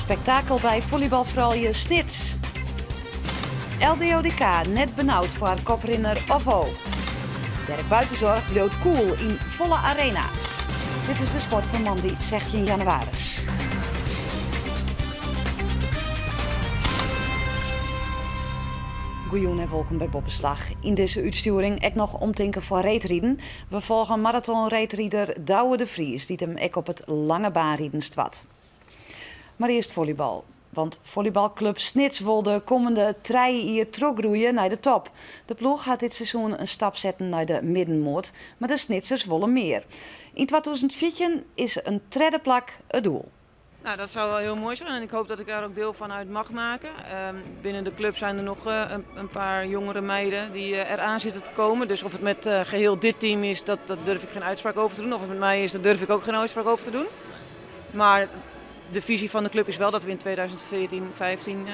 Spektakel by follybalfroulju Snits. LDODK net benaud foar koprinner OVVO. Derek Buitenzorg bliuwt koel yn folle arena. Dit is de sport fan moandei 16 jannewaris. Goejûn en wolkom by Boppeslach. Yn dizze útstjoering ek noch omtinken foar reedriden. We folge maratonreedrider Douwe de Vries, dy't him ek op it langebaanriden stoart. Mar earst follybal. Want follybalklup Snits wol de kommende trije jier trochgroeie nei de top. De ploech hat dit seizoen in stap setten nei de middenmoat, mar de Snitsers wolle mear. Yn 2014 is in tredde plak it doel. Nou, dat zou wel heel mooi zijn en ik hoop dat ik daar ook deel van uit mag maken. Binnen de club zijn er nog een paar jongere meiden die eraan zitten te komen. Dus of het met geheel dit team is, dat durf ik geen uitspraak over te doen. Of het met mij is, daar durf ik ook geen uitspraak over te doen. Maar de visie van de club is wel dat we in 2014, 15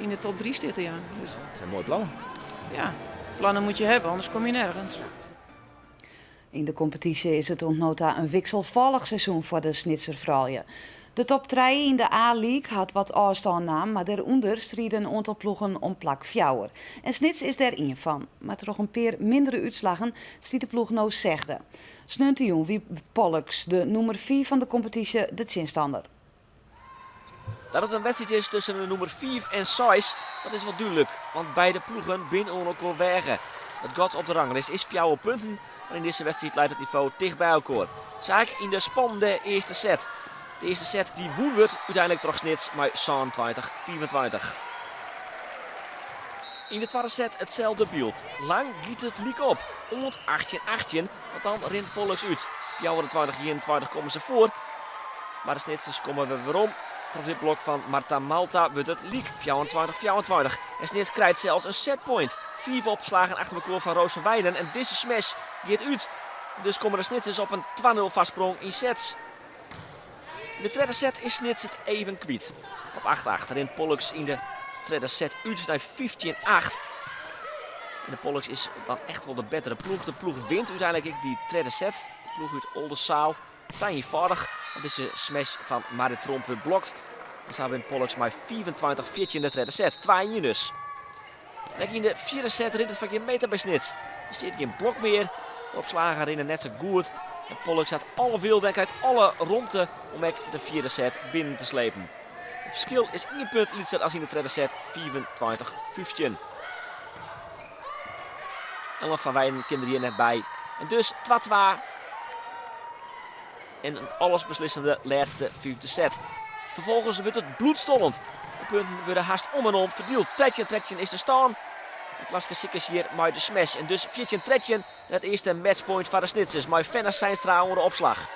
in de top 3 zitten. Ja. Dus, Dat zijn mooie plannen. Ja, plannen moet je hebben, anders kom je nergens. Yn de kompetysje is it oant no ta in wikselfallich seizoen foar de Snitser froulju. De top trije yn de A-league hat wat ôfstân naam, mar dêrûnder stride in oantal ploegen om plak fjouwer. En Snits is dêr ien fan. Mar troch in pear mindere útslaggen stiet de ploech no sechde. Sneontejûn wie Pollux, de nûmer fiif fan de kompetysje, de tsjinstanner. Dat it in wedstriid is tusken de nûmer fiif en seis, dat is wol dúdlik, want beide ploegen binne oan elkoar weage. It gat op de ranglist is fjouwer punten, mar yn dizze wedstriid leit it nivo ticht by elkoar. Sa ek yn de spannende earste set. De earste set dy wûn wurdt úteinlik troch Snits mei 27, 25. Yn de twadde set itselde byld. Lang giet it lyk op, oant 18, 18, want dan rint Pollux út. 24, 21 komme se foar, mar de Snitsers komme wer werom. Troch dit blok fan Marta Malta wurdt it lyk 24, 24. En Snits krijt sels in setpoint. Fiif opslagen achter mekoar fan Roos van Wijnen en dizze smash giet út. Dus komme de Snitsers op in 2-0 foarsprong yn sets. Yn de tredde set is Snits it even kwyt. Op 8-8 rint Pollux yn de tredde set út nei 15-8. En de Pollux is dan echt wol de bettere ploech. De ploech wint úteinlik ek dy tredde set. De ploech út Oldenzaal. Frij ienfâldich, want dizze smash fan Marit Tromp wurdt blokt. En sa wint Pollux mei 25-14 de tredde set. 2-1 dus. En ek yn de fjirde set rint it foar gjin meter by Snits. Der stiet gjin blok mear. De opslagen rinne net sa goed. En Pollux hat alle weelde en krijt alle romte om ek de fjirde set binnen te slepen. It ferskil is ien punt lytser as yn de tredde set, 25-15. Ellen van Wijnen kin der hjir net by. En dus 2-2. En in allesbeslissende lêste fiifde set. Ferfolgens wurdt it bloedstollend. De punten wurde hast om en om ferdield. 13-13 is de stân. En Klaske Sikkes hjir mei de smash. En dus 14-13 en it earste matchpoint foar de Snitsers mei Fenna Seinstra oan de opslach.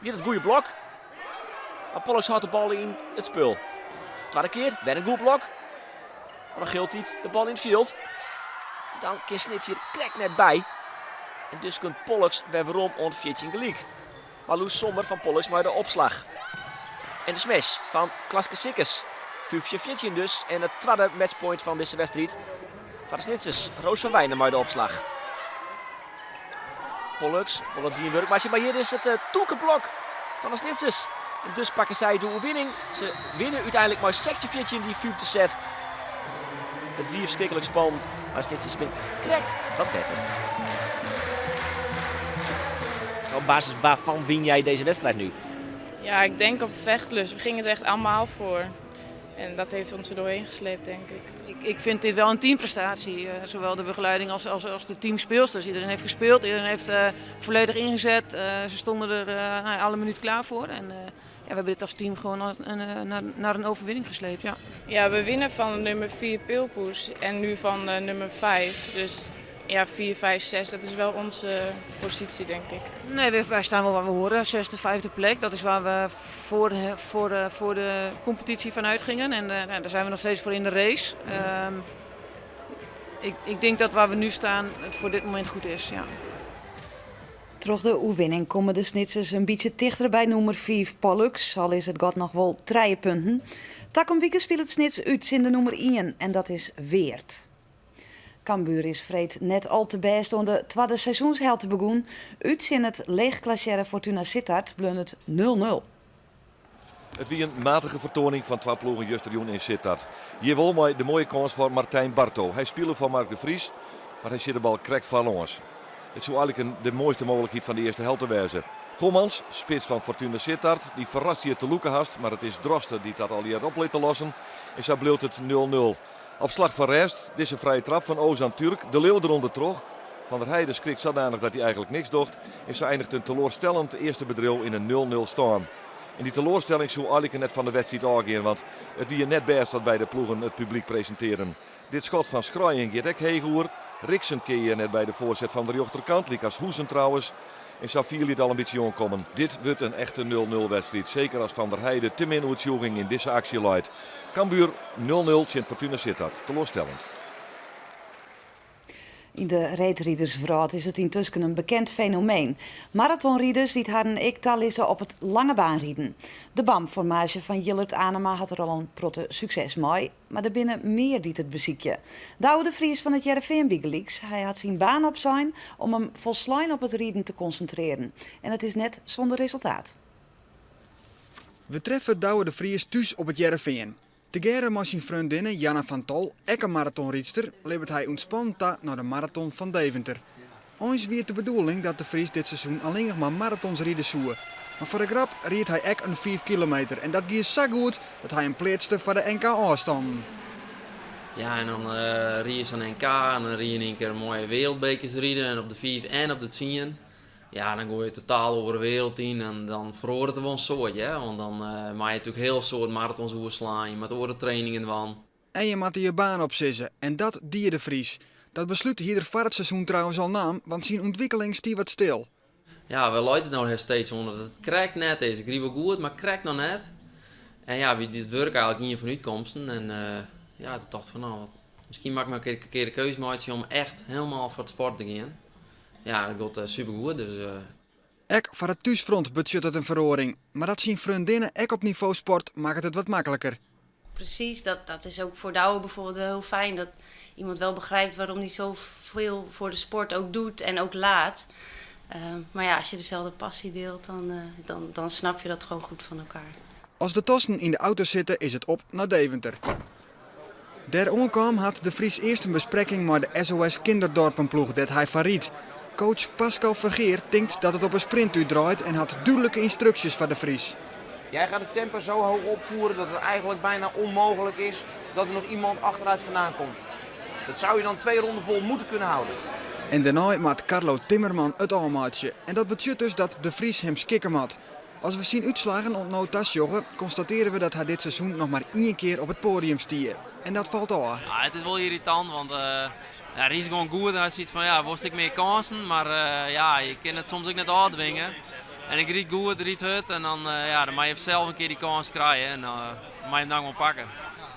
Giet it goede blok. Mar Pollux hâldt de bal yn it spul. Twadde kear, wer in goed blok. Mar noch hieltyd de bal yn it fjild. Dan kin Snits hjir krekt net by. En dus komt Pollux wer werom oant 14 gelyk. Marloes Sommer fan Pollux mei de opslach. En de smash fan Klaske Sikkes. 15-14 dus en it twadde matchpoint fan dizze wedstriid foar de Snitsers. Roos van Wijnen mei de opslach. Pollux wol it dien wurk meitsje, mar hjir is it tûke blok fan de Snitsers. En dus pakke sy de oerwinning. Se winne úteinlik mei 16-14 dy fiifde set. It wie ferskriklik spannend, mar de Snitsers binne krekt wat better. Op basis waarvan win jij deze wedstrijd nu? Ja, ik denk op vechtlust. We gingen er echt allemaal voor. En dat heeft ons er doorheen gesleept, denk ik. Ik vind dit wel een teamprestatie. Zowel de begeleiding als de teamspeelsters. Iedereen heeft gespeeld, iedereen heeft volledig ingezet. Ze stonden er nou, alle minuut klaar voor. En ja, we hebben dit als team gewoon naar een overwinning gesleept. Ja. Ja, we winnen van nummer 4 Peelpoes en nu van nummer 5. Dus ja, 4, 5, 6, dat is wel onze positie, denk ik. Nee, wij staan wel waar we horen. Zesde, vijfde plek. Dat is waar we voor de competitie vanuit gingen. En nou, daar zijn we nog steeds voor in de race. Ik denk dat waar we nu staan het voor dit moment goed is. Ja. Troch de oerwinning komme de Snitsers in bytsje tichter by nûmer 5 Pollux, al is it gat noch wol trije punten. Takom wike spilet Snits út tsjin de nûmer ien en dat is Weert. Cambuur is freed net al te bêst oan de twadde seizoenshelte begûn. Út tsjin it leechklassearre Fortuna Sittard bleaun it 0-0. It wie in matige fertoaning fan twa ploegen justerjûn yn Sittard. Hjir wol mei de moaie kâns foar Martijn Barto. Hy spile foar Mark de Vries, mar hy sjit de bal krekt foarlâns. It soe eigentlik de moaiste mooglikheid fan de earste helte wêze. Gommans, spits fan Fortuna Sittard, dy ferrast hjir te lûke hast, mar it is Droste dy't dat allegear op lit te lossen. En sa bliuwt it nul-nul. Op slach fan rêst, dizze frije trap fan Ozan Türk, De Leeuw derûnder troch. Van der Heide skrikt sadanich dat hy eigentlik niks docht en sa einiget in teloarstellend earste bedriuw yn in nul-nul stân. En dy teloarstelling soe eigentlik net fan de wedstriid ôfgean, want it wie net bêst wat beide ploegen it publyk presintearren. Dit skot fan Schroyen giet ek heech oer. Riksen kin hjir net by de foarset fan de rjochterkant, lykas Hoesen trouwens. En sa fiel je it al in bytsje oankommen. Dit wurdt in echte nul-nul wedstriid, seker as Van der Heide te min oertsjûging yn dizze aksje leit. Cambuur nul-nul tsjin Fortuna Sittard, teloarstellend. Yn de reedriderswrâld is it yntusken in bekend fenomeen. Maratonriders dy't harren ek talizze op it langebaanriden. De BAM-formaasje fan Jillert Anema hat der al in protte sukses mei, mar der binne mear dy't it besykje. Douwe de Vries fan It Hearrenfean bygelyks. Hy hat syn baan opsein om him folslein op it riden te konsintrearjen. En it is net sûnder resultaat. We treffe Douwe de Vries thús op It Hearrenfean. Tegearre mei syn freondinne Janna van Tol, ek in maratonrydster, libbet hy ûntspannen ta nei de maraton fan Deventer. Eins wie it de bedoeling dat De Vries dit seizoen allinnich mar maratons ride soe. Mar foar de grap ried hy ek in 5 kilometer en dat gie sa goed dat hy him pleatste foar de NK ôfstannen. Ja, en dan ride je sa'n NK en dan ride je yn ien kear moaie wereldbekers ride en op de 5 en op de 10. Ja, dan goai je totaal oare wereld yn en dan feroaret der wol in soad, hear. Want dan moat je natuerlik hiel soad maratons oerslaan, je moat oare trainingen dwaan. En je moatte je baan opsizze en dat die De Vries. Dat beslút hie er foar it seizoen trouwens al naam, want syn ûntwikkeling stie wat stil. Ja, wêr leit it no steeds oan dat it krekt net is? Ik ried wol goed, mar krekt noch net. En ja, wie dit wurk eigentlik ien fan de útkomsten. En ja, toen tocht ik fan no, miskien moat ik mar in kear de keuze meitsje om echt helemaal foar it sport te gean. Ja, dat giet supergoed. Dus. Ek foar it thúsfront betsjut it in feroaring. Mar dat syn freondinne ek op nivo sport makket it wat makliker. Precies, dat, dat is ook voor Douwe bijvoorbeeld wel heel fijn. Dat iemand wel begrijpt waarom hij zoveel voor de sport ook doet en ook laat. Maar ja, als je dezelfde passie deelt, dan, dan, dan snap je dat gewoon goed van elkaar. As de tassen yn de auto sitte, is it op nei Deventer. Dêr oankaam hat De Vries earst in besprekking mei de SOS Kinderdorpenploech dêr't hy foar rydt. Coach Pascal Vergeer tinkt dat it op in sprint útdraait en hat dúdlike ynstruksjes foar De Vries. Jij gaat het tempo zo hoog opvoeren dat het eigenlijk bijna onmogelijk is dat er nog iemand achteruit vandaan komt. Dat zou je dan twee ronden vol moeten kunnen houden. En dêrnei moat Karlo Timmerman it ôfmeitsje. En dat betsjut dus dat De Vries him skikke moat. As we syn útslaggen oant no ta sjogge, konstatearje we dat hy dit seizoen noch mar ien kear op it poadium stie. En dat falt ôf. Ja, it is wol yrritant, want ja, rydst gewoan goed en dan siet fan ja, wolst ek mear kânsen, mar ja, je kinne it soms ek net ôftwinge. En ik ryd goed, ryd hurd en dan, ja, dan moat je sels in kear dy kâns krije en dan moat je him dan gewoan pakke.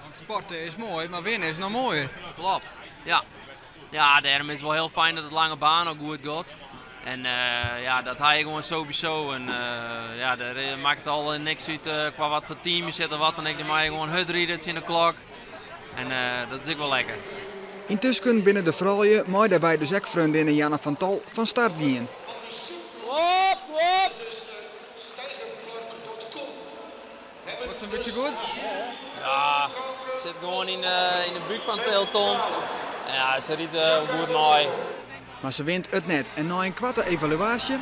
Want sporte is moai, mar winne is noch moaier. Klopt, ja. Ja, dêrom is it wol hiel fijn dat it lange baan al goed giet. En ja, dat ha je gewoan sowieso. En ja, dêr makket al niks út kwa wat foar team je sitte of wat dan ek. Dan meie je gewoan hurd ride tsjin de klok. En dat is ek wol lekker. Yntusken binne de froulju, mei dêrby dus ek freondinne Janna van Tol, fan start gien. Op, op! Wat in bytsje goed? Ja, sit gewoan yn de búk fan it peloton. Ja, se rydt goed mei. Mar se wint it net en nei in koarte evaluaasje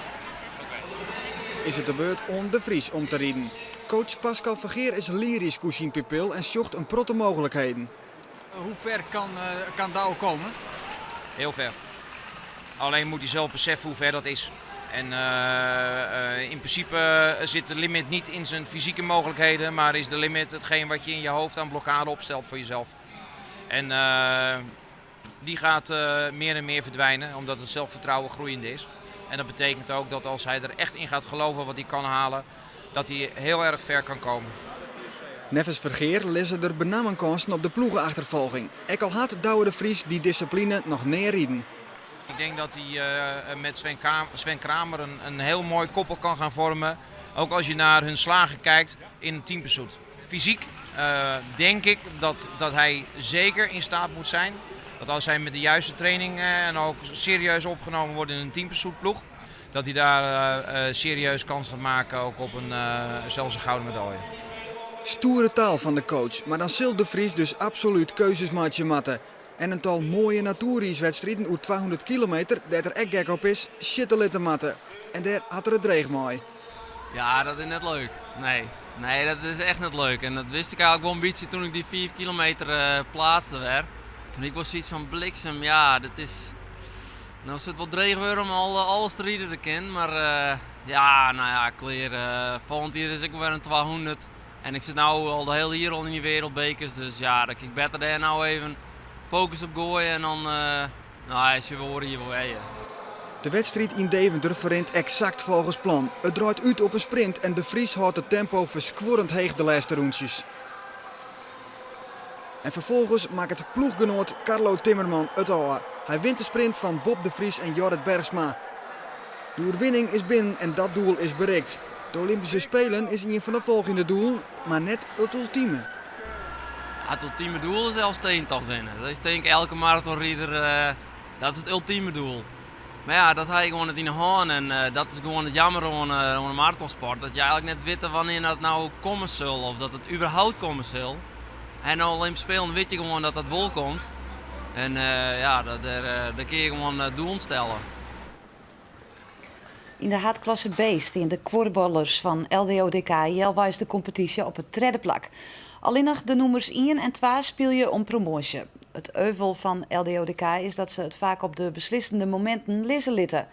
is it de beurt oan De Vries om te riden. Coach Pascal Vergeer is lyrysk oer syn pupil en sjocht in protte mooglikheden. Hoe ver kan, kan Douwe komen? Heel ver. Alleen moet hij zelf beseffen hoe ver dat is. En in principe zit de limit niet in zijn fysieke mogelijkheden, maar is de limit hetgeen wat je in je hoofd aan blokkade opstelt voor jezelf. En die gaat meer en meer verdwijnen, omdat het zelfvertrouwen groeiende is. En dat betekent ook dat als hij er echt in gaat geloven wat hij kan halen, dat hij heel erg ver kan komen. Neffens Vergeer lizze der benammen kânsen op de ploege-achterfolging. Ek al hat Douwe de Vries dy dissipline noch nea riden. Ik denk dat hij met Sven Kramer een heel mooi koppel kan gaan vormen. Ook als je naar hun slagen kijkt in een teampursuit. Fysiek denk ik dat hij zeker in staat moet zijn. Dat als hij met de juiste training en ook serieus opgenomen wordt in een teampursuitploeg, dat hij daar serieus kans gaat maken ook op zelfs een gouden medaille. Stoere taal fan de coach, mar dan sil De Vries dus absolút keuzes meitsje moatte. En in tal moaie natoeriiswedstriden oer 200 kilometer, dêr't er ek gek op is, sjitte litte moatte. En dêr hat er it dreech mei. Ja, dat is net leuk. Nee. Nee, dat is echt net leuk. En dat wist ik eigenlijk wol in bytsje toen ik dy 5 kilometer uh, plaatste wer. Toen ik wol sayts fan bliksem, ja, dat is... No sil it wol dreech wurde om al, alles te riden te kinnen, mar uh, ja, no ja, klear. Uh, folgjend jier is ek wer in 200. En ik sit no al de hiele jier al yn dy wereldbekers, dus ja, dan kin ik better dêr no even fokus op goaie en dan, uh, no, sjogge we oare jier wol wer. De wedstriid yn Deventer ferrint eksakt folgens plan. It draait út op in sprint en De Vries hâldt it tempo ferskuorrend heech de lêste rûntsjes. En ferfolgens makket ploechgenoat Carlo Timmerman it ôf. Hy wint de sprint fan Bob de Vries en Jorrit Bergsma. De oerwinning is binnen en dat doel is berikt. De Olympyske Spelen is ien fan de folgjende doelen, mar net it ultime. Ja, it ultime doel is Elfstedentocht winne. Dat is tink ik elke maratonrider, uh, dat is it ultime doel. Mar ja, dat ha je gewoan net yn de hân en uh, dat is gewoan it jammer oan, uh, oan de maratonsport. Dat je eigenlijk net witte wannear dat no komme sil of dat it überhaupt komme sil. En no Olympische Spelen wit je gewoan dat dat wol komt. En uh, ja, dat, dêr, dêr kin je gewoan doelen stelle. Yn de haadklasse B stean de kuorballers fan LDODK healweis de kompetysje op it tredde plak. Allinnich de nûmers ien en twa spylje om promoasje. It euvel fan LDODK is dat se it faak op de beslissende mominten lizze litte.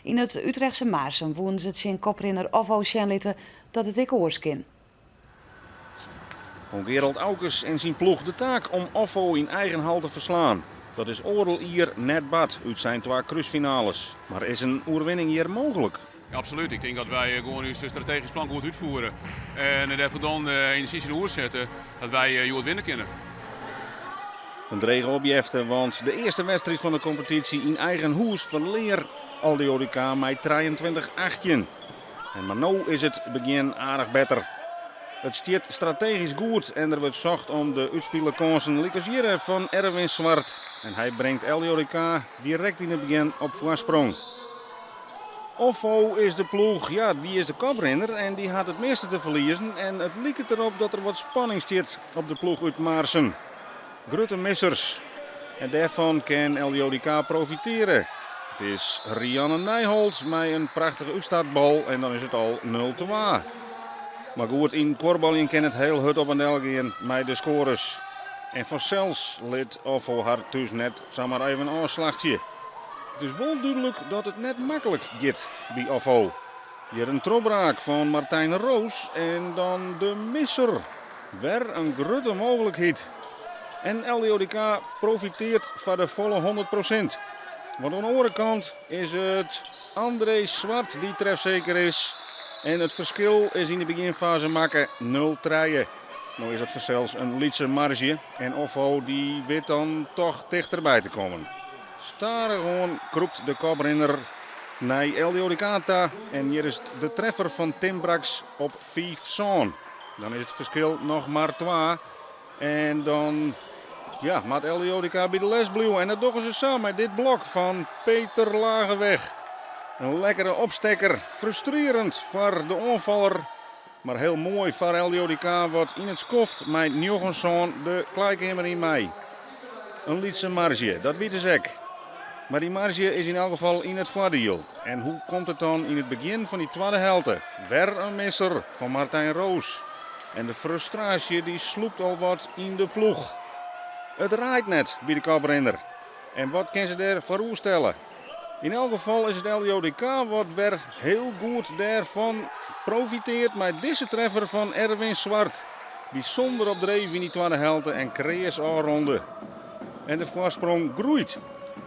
Yn it Utrechtse Maarssen woenen se tsjin koprinner OVVO sjen litte dat it ek oars kin. Oan Gerald Aukes en syn ploech de taak om OVVO yn eigen hal te ferslaan. Dat is oardel jier net bard útsein twa krúsfinales. Mar is in oerwinning hjir mooglik? Ja, absoluut. Ik tink dat wy gewoan ús strategysk plan goed útfiere. En dêrfoar dan enerzjy tsjinoer sette dat wy hjoed winne kinne. In drege opjefte, want de earste wedstriid fan de kompetysje yn eigen hûs ferlear LDODK mei 23-18. En mar no is it begjin aardich better. It stiet strategysk goed en der wurdt socht om de útspile kânsen lykas hjirre fan Erwin Zwart. En hy bringt LDODK direkt yn it begjin op foarsprong. OVVO is de ploech, ja, dy is de koprinner en dy hat it measte te ferliezen. En it liket derop dat der wat spanning stiet op de ploech út Maarssen. Grutte missers. En dêrfan kin LDODK profiteare. It is Rianne Nijholt mei in prachtige útstartbal en dan is it al 0-2. Mar goed, yn kuorbaljen kin it hiel hurd op en del gean mei de skoares. En fansels lit OVVO har thús net samar even ôfslachtsje. It is wol dúdlik dat it net maklik giet by OVVO. Hjir in trochbraak fan Martijn Roos en dan de misser. Wer in grutte mooglikheid. En LDODK profiteart foar de folle 100 prosint. Want oan de oare kant is it André Zwart dy't trefseker is. En it ferskil is yn de begjinfaze makke, 0-3. No is dat fansels in lytse marzje en OVVO dy wit dan toch tichterby te kommen. Stadichoan krûpt de koprinner nei LDODK ta en hjir is de treffer fan Tim Braks op 5-7. Dan is it ferskil noch mar twa en dan ja, moat LDODK by de les bliuwe. En dat dogge se sa mei dit blok fan Peter Lageweg. In lekkere opstekker, frustrearjend foar de oanfaller, mar hiel moai foar LDODK wat yn it skoft mei 9-7 de klaaikeamer yn mei. In lytse marzje, dat witte se ek. Mar dy marzje is yn elk gefal yn it foardiel. En hoe komt it dan yn it begjin fan dy twadde helte? Wer in misser fan Martijn Roos. En de frustraasje dy slûpt al wat yn de ploech. It raait net by de koprinner. En wat kin se dêr foaroer stelle? Yn elk gefal is it LDODK wat wer hiel goed dêrfan profiteart mei dizze treffer fan Erwin Zwart. Bysûnder op dreef yn dy twadde helte en kreas ôfronde. En de foarsprong groeit.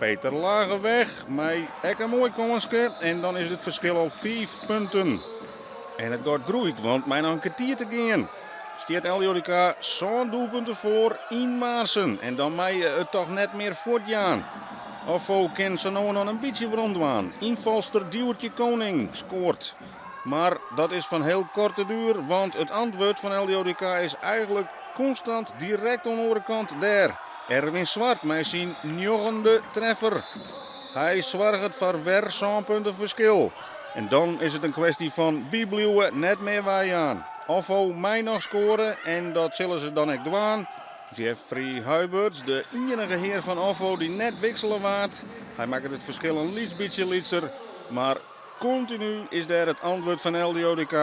Peter Lageweg mei ek in moai kânske en dan is it ferskil al 5 punten. En it gat groeit, want mei noch in kertier te gean stiet LDODK sân doelpunten foar yn Maarssen. En dan mei je it toch net mear fuortjaan. OVVO kin sa no en dan in bytsje weromdwaan. Ynfalster Dieuwertje Koning skoart. Mar dat is fan hiel korte duer, want it antwurd fan LDODK is eigenlik konstant direkt oan de oare kant dêr. Erwin Zwart mei syn njoggende treffer. Hy soarget foar wer sân punten ferskil. En dan is it in kwesty fan bybliuwe, net mear weijaan. OFFO mei noch skoare en dat sille se dan ek dwaan. Jeffrey Huiberts, de iennige hear fan OFFO dy't net wiksele waard. Hy makket it ferskil in lyts bytsje lytser, mar kontinu is dêr it antwurd fan LDODK.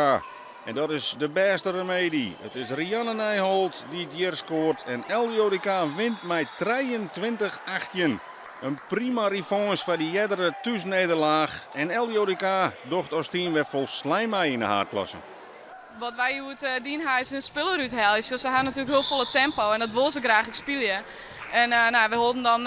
En dat is de bêste remedy. It is Rianne Nijholt dy't hjir skoart en LDODK wint mei 23, 18. In prima revanche foar dy eardere thúsnederlaach en LDODK docht as team wer folslein mei yn de haadklasse. Wat wy hjoed dien ha is hun spul derút helje. Se ha natuerlik hiel folle tempo en dat wolle se graach ek spylje. En no, we holden dan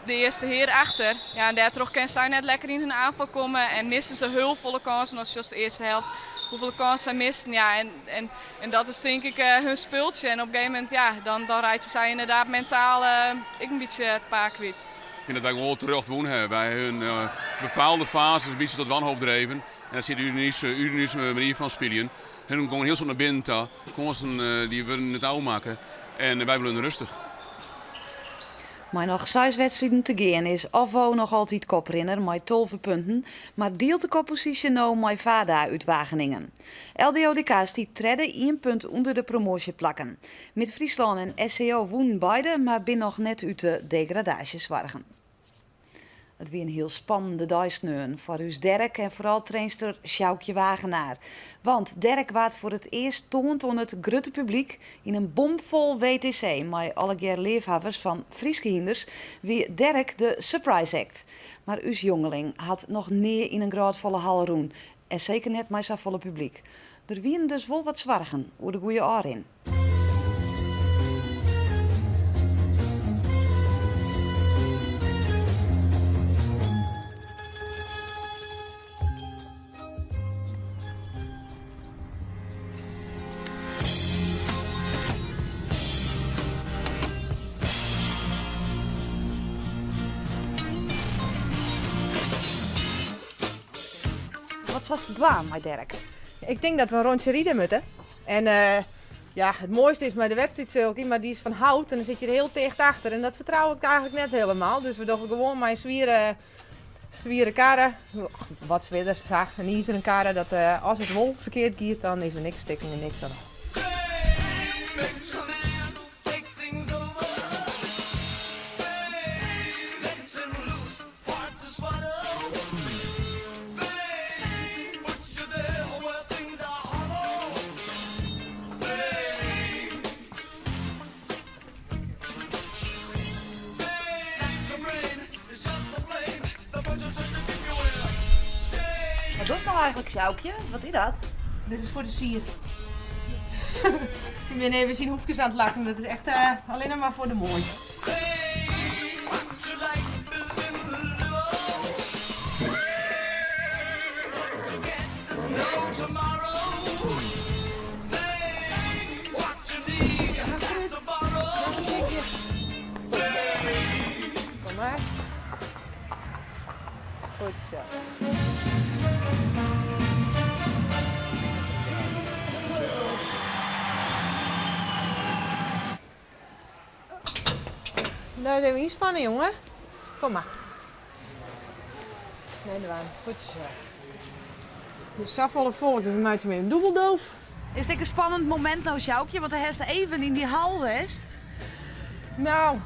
de earste hear achter. Ja, en dêrtroch kin sy net lekker yn hun aanfal komme en misse se hiel folle kânsen as just de earste helft. Hoefolle kânsen sy misten, ja, en, en, en dat is tink ik hun spultsje. En op in gegeven momint, ja, dan, dan reitsje sy ynderdaad mentaal ek in bytsje it paad kwyt. Ik fyn dat wy gewoan terjocht wûn hawwe. Wy hawwe hun bepaalde fases in bytsje tot wanhoop dreven. En dat sit yn ús manier fan spyljen. Hun gongen hiel soad nei binnen ta, kânsen dy wurden net ôfmakke en wy bleaunen rêstich. Mei noch seis wedstriden te gean is OFFO noch altyd koprinner mei 12 punten, mar dielt de kopposysje no mei VADA út Wageningen. LDODK stiet tredde, ien punt ûnder de promoasjeplakken. Mid-Fryslân en SCO wûnen beide, mar binne noch net út de degradaasjesoargen. It wie in hiel spannende dei sneon foar ús Derek en foaral trainster Sjoukje Wagenaar. Want Derek waard foar it earst toand oan it grutte publyk yn in bomfol WTC mei allegear leafhawwers fan Fryske hynders wie Derek de surprise act. Mar ús jongeling hat noch nea yn in grôtfolle hal rûn en seker net mei safolle publyk. Der wienen dus wol wat soargen oer de goede ôfrin. Wat silst dwaan mei Derek? Ik tink dat we in rûntsje ride moatte. En ja, it moaiste is mei de wedstriidsulky, mar dy is fan hout en dan sit je der hiel ticht achter. En dat fertrou ik eigenlik net hielendal. Dus we dogge gewoan mei in swiere, swiere karre, wat swierder, sa, in izeren karre, dat as it wol ferkeard giet, dan is der niks stikken en niks oan. Wat dochst no eigenlik, Sjoukje? Wat is dat? Dit is foar de sier. Ik bin even syn hoefkes oan it lakken. Dat is echt allinnich mar foar de moai. Kom mar. Goed zo. Nou, even ynspanne, jonge. Kom mar. Nee, dwaan. Goed zo. Dus safolle folk, dus we meitsje him even dûbeldoof. Is it ek in spannend momint no, Sjoukje? Want do hast even yn dy hal west. Nou,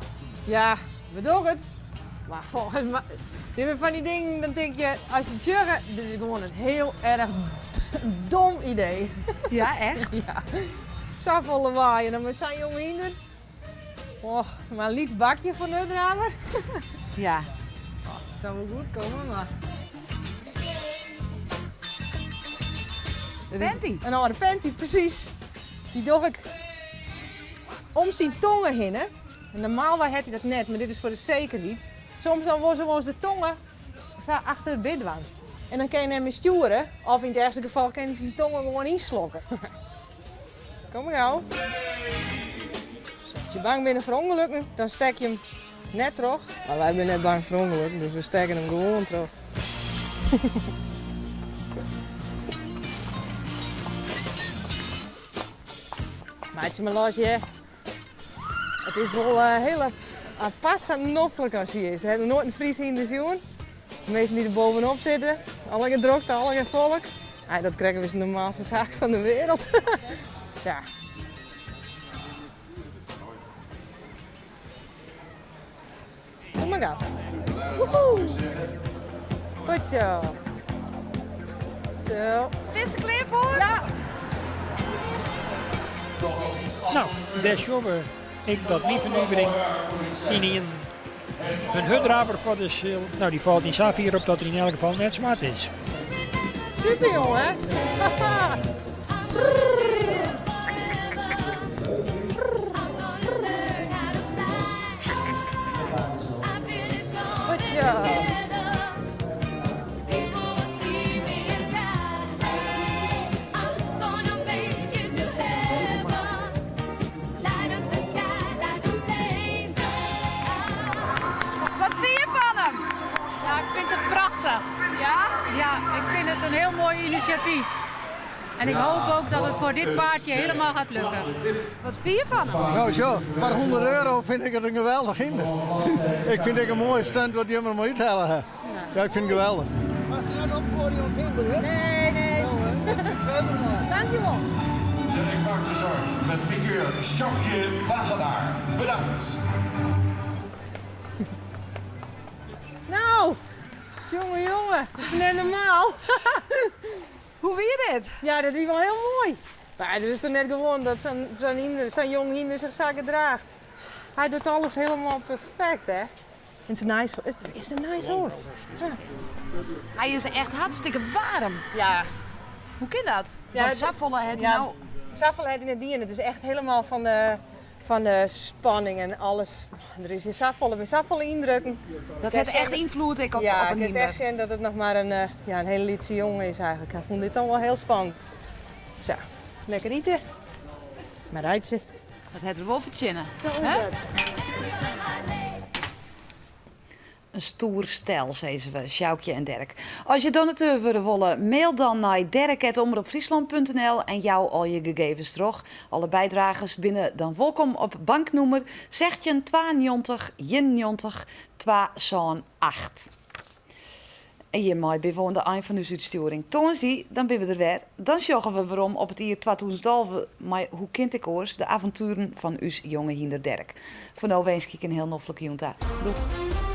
ja, we dogge it. Mar folgens my, dit binne fan dy dingen, dan tink je, as je it sjogge, dit is gewoan in hiel erch dom idee. Ja, echt? Ja. Safolle lawaai en dan mei sa'n jong hynder. Och, mar in lyts bakje foar Nurddraver. Ja. Oh, it sil wol goed komme, mar. Panty. In âlde panty, presys. Dy doch ik om syn tonge hinne. En normaalwei hat hy dat net, mar dit is foar de sekerheid. Soms dan wol se wolris de tonge sa achter it bit dwaan. En dan kin je net mear stjoere, of yn it erchste gefal kin hy syn tonge gewoan ynslokke. Kom mar gau. As je bang binne foar ûngelokken, dan stek je him net troch. Mar wy binne net bang foar ûngelokken, dus we stekke him gewoan troch. Meitsje mar los, hear. It is wol hiel apart sa noflik as hy is. Ik ha noch noait in Frysk hynder sjoen. De minsken dy't der bovenop sitte, allegear drokte, allegear folk. Dat krekt is de normaalste saak fan de wereld. Sa. Kom mar gau. Woehoe. Goed zo. Zo. Bist der klear foar? Ja. No, dêr sjogge we ek dat myn fernuvering ynienen in hurddraver foar de sil. No, dy falt yn safier op dat er yn elk gefal net swart is. Super jongen. Goed zo. Wat fine je fan him? Ja, ik vind het prachtig. Ja? Ja, ik vind het een heel mooi initiatief. En ik hoop ook dat het voor dit paardje helemaal gaat lukken. Wat fine je fan him? Nou zo, foar 100 euro fyn ik it in geweldich hynder. ik fyn it in moaie stunt wat jim der mei úthelle. Ja, ik fyn it geweldich. Moatst net opfoarje oan it hynder, hè? Nee, nee. Dankjewel. De paardenzorg met pikeur Sjoukje Wagenaar. Bedankt. Nou, jonge, jonge, dat is net normaal. Hoe wie dit? Ja, dat wie wol hiel moai. Mar it is toch net gewoan dat sa'n sa'n hynder, sa'n jong hynder sich sa gedraacht. Hy docht alles hielendal perfekt, hè? It's a nice, it's, it's a nice horse. Ja. Hy is echt hartstikke waarm. Ja. Hoe kin dat? Ja, Want safolle hat hy ja, no. Safolle hat hy net dien. It is echt hielendal fan de, fan de spanning en alles. Der is hjir safolle, binne safolle yndrukken. Dat hat echt ynfloed ek op, ja, op in it is hynder. echt sjen dat it noch mar in, eh, ja, in hiele lytse jonge is eigentlik. Hy fûn dit al wol hiel spannend. Sa, lekker ite. Mar reitsje. Dat hat er wol fertsjinne. Sa is dat. In stoer stel, sizze we, Sjoukje en Derk. As je donateur wurde wolle, mail dan nei derk@omropfryslan.nl en jou al je gegevens troch. Alle bydragers binne dan wolkom op banknûmer 16 92 91 278. En hjirmei binne we oan de ein fan ús útstjoering. Tongersdei, dan binne we der wer. Dan sjogge we werom op it jier 2011 mei Hoe kin 't ek oars, de avontueren fan ús jonge hynder Derk. Foar no winskje ik in hiel noflike jûn ta. Doeg!